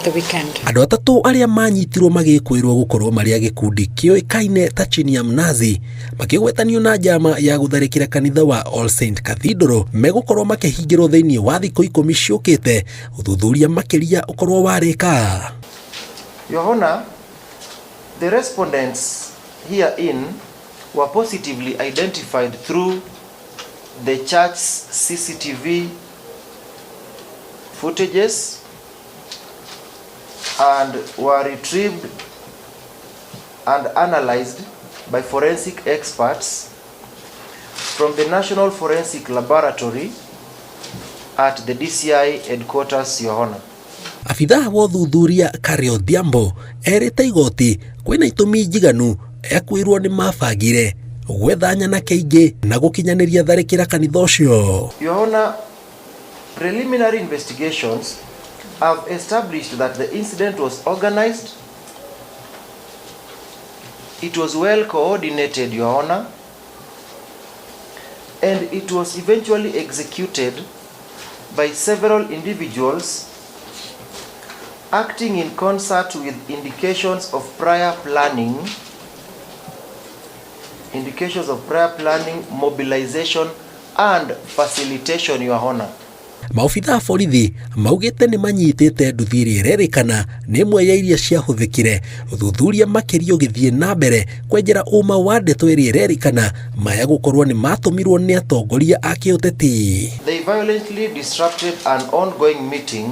the weekend. Andũ atatũ arĩa manyitirwo magĩkwĩrwo gũkorwo marĩ a gĩkundi kĩoĩkaine ta Chini ya Mnazi makĩgwetanio na njama ya gũtharĩkĩra kanitha wa All Saint Cathedral megũkorwo makĩhingĩrwo thĩinĩ wa thikũ 10 ciũkĩte ũthuthuria makĩria ũkorwo warĩka. Your Honor, the respondents herein were positively identified through the church's CCTV footages and were retrieved and analyzed by forensic experts from the National Forensic Laboratory at the DCI headquarters, Your Honor. Abithaa wa ũthuthuria Kari Odhiambo erĩte igoti kwĩna itũmi njiganu ekwĩrwo nĩ mabangire gwetha nyanake ingĩ na gũkinyanĩria tharĩkĩra kanitha ũcio. Your Honor, preliminary investigations have established that the incident was organized, it was well coordinated, Your Honor, and it was eventually executed by several individuals acting in concert with indications of prior planning, indications of prior planning, mobilization, and facilitation, Your Honor. Maobithaa borithi maugĩte nĩ manyitĩte nduthi ĩrĩa ĩrerĩkana nĩ ĩmwe ya iria ciahũthĩkire ũthuthuria makĩria ũgĩthiĩ na mbere kwenjera ũma wa ndeto ĩrĩa ĩrerĩkana maya gũkorwo nĩ matũmirwo nĩ atongoria a kĩũteti. They violently disrupted an ongoing meeting,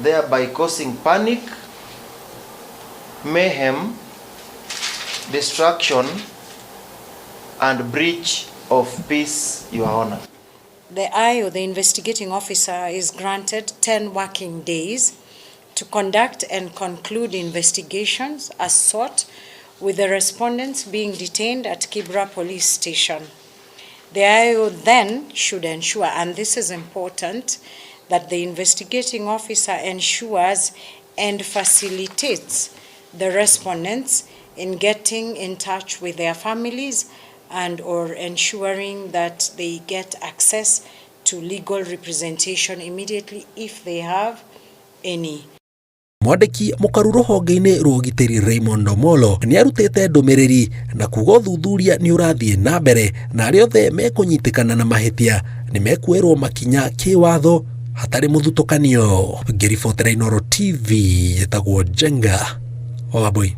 thereby causing panic, mayhem, destruction, and breach of peace, Your Honor. The IO, the investigating officer, is granted 10 working days to conduct and conclude investigations as sought, with the respondents being detained at Kibra Police Station. The IO then should ensure, and this is important, that the investigating officer ensures and facilitates the respondents in getting in touch with their families and or ensuring that they get access to legal representation immediately if they have any. Mwandĩki mũkaru rũhonge-inĩ rwa ũgitĩri Raymond Omolo nĩ arutĩte ndũmĩrĩri na kuga ũthuthuria nĩ ũrathiĩ na mbere na arĩa othe mekũnyitĩkana na mahĩtia nĩ mekuoerwo makinya kĩwatho hatarĩ mũthutũkanio. Ngĩribotera Inooro TV ĩtagwo Njenga wa Wambui.